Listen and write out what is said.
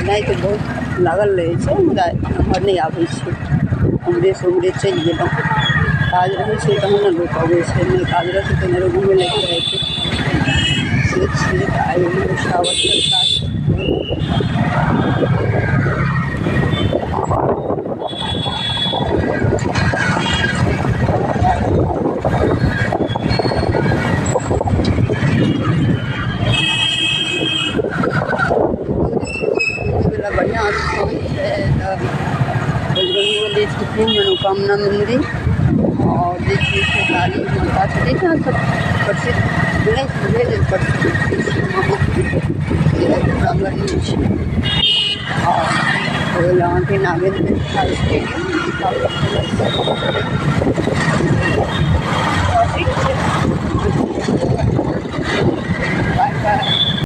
नहि तऽ बहुत लागल रहै छै, मुदा एम्हर नहि आबै छै। उम्हरेसँ उम्हरे चलि गेलहुँ। काज रहै छै तहन ने लोक अबै छै, नहि काज रहै छै तऽ घुमै लए जाइ छै। से छै। आइ काज बढ़िआँ स्थान छै। तऽ बजरंगबली छथिन, मनोकामना मन्दिर, आओर जे छै से काली माता छथिन। सब प्रसिद्ध नहि प्रसिद्ध प्रांगणमे छै। आओर अहाँके नागेन्द्र स्टेडियम। ठीक छै, बाय बाय।